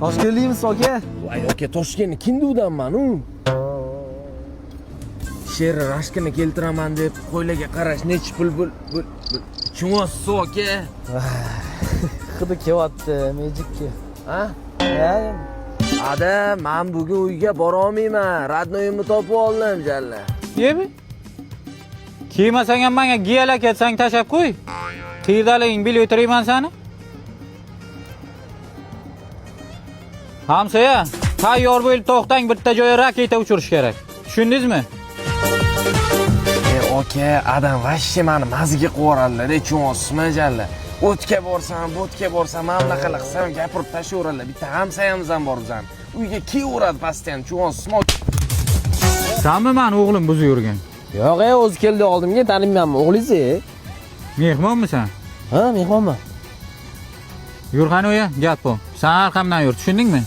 Toshkentlikmisiz aka? Voy aka, Toshkentni kindudanman u. Sherni rashkini keltiraman deb qo'ylarga qarash nechi pul bul bul. Tushunasiz aka? Hidi kelyapti, Magicga. Ha? Ha? Ada, men bugun uyga bora olmayman. Radnoyimni topib oldim jalla. Yemi? Kiymasang ham menga giyalak etsang tashlab qo'y. Qiyirdaliging bilib o'tirayman seni. Hamsoya, tayyor bo'lib to'xtang, bitta joyga raketa uchirish kerak. Tushundingizmi? E aka, adam vashshe mani maziga qo'yib tushunasizmi jalla? O'tga borsam, bo'tga borsam, mana bunaqalar qilsam gapirib tashlayveradilar. Bitta hamsoyamiz ham bor bizani. Uyga kelaveradi постоянно, tushunasizmi? Sanmi mani o'g'lim buzib yurgan? Yo'q, e, o'zi keldi oldimga, tanimaymanmi o'g'lingiz? Mehmonmisan? Ha, mehmonman. Yur qani uya, gap bu. Sen arqamdan yur, tushundingmi?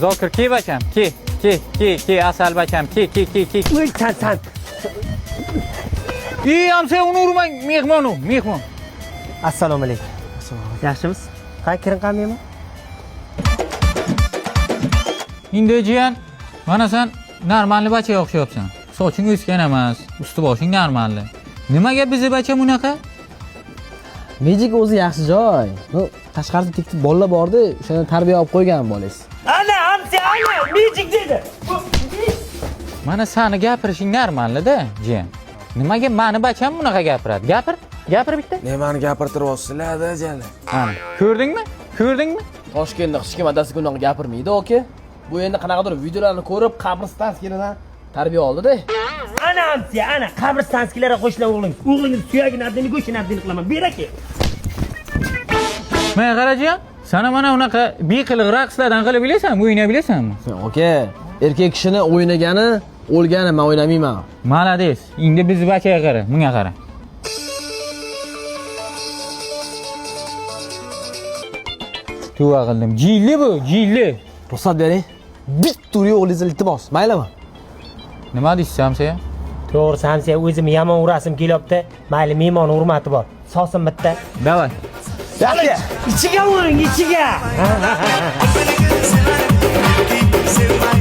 Zokir, ke bacham, ke, ke, ke, ke, asal bacham, ke, ke, ke, ke. San san. Ey, hamsoya, uni urmang, mehmon u, mehmon. Assalomu alaykum. Yaxshimisiz? Ha, kiring qani mehmon. Endi jiyan, mana sen normalni bachaga o'xshayapsan. Soching o'sgan emas, usti boshing normalni. Nimaga bizni bacha bunaqa? Magic o'zi yaxshi joy. Bu tashqarida tekti bolalar bordi, o'shani tarbiya olib qo'ygan bolangiz. Ana, hamsoya, ana, Magic dedi. Mana sani gapirishing normalda, jiyan. Nimaga mani bacham bunaqa gapiradi? Gapir, gapir bitta. Nimani gapirtiryapsizlar, ada jalla? Ana, ko'rdingmi? Ko'rdingmi? Toshkentda hech kim adasiga unaqa gapirmaydi, aka. Bu endi qanaqadir videolarni ko'rib, qabristonskilardan tarbiya oldi-da. Ana hamsoya, ana, qabristonskilarga qo'shila o'g'ling. O'g'lingiz suyagini abdini, go'shtini abdini qilaman. Ber aka. Mana qara jiyan, sana mana unaqa beqiliq raqslardan qilib bilasanmi, o'ynay bilasanmi? Aka, erkak kishini o'ynagani o'lgani, men o'ynamayman. Malades. Endi bizni bachaga qara, bunga qara. Tavba qildim. Jilli bu, jilli. Ruxsat bering. Bitta uring o'g'lingizni iltimos, maylimi? Nima deysiz hamsoya? To'g'risi hamsoya, o'zim yomon urasim kelyapti. Mayli, mehmon hurmati bor. Sosin bitta. Davay. Yaxshi. Ichiga uring, ichiga. Sevmay,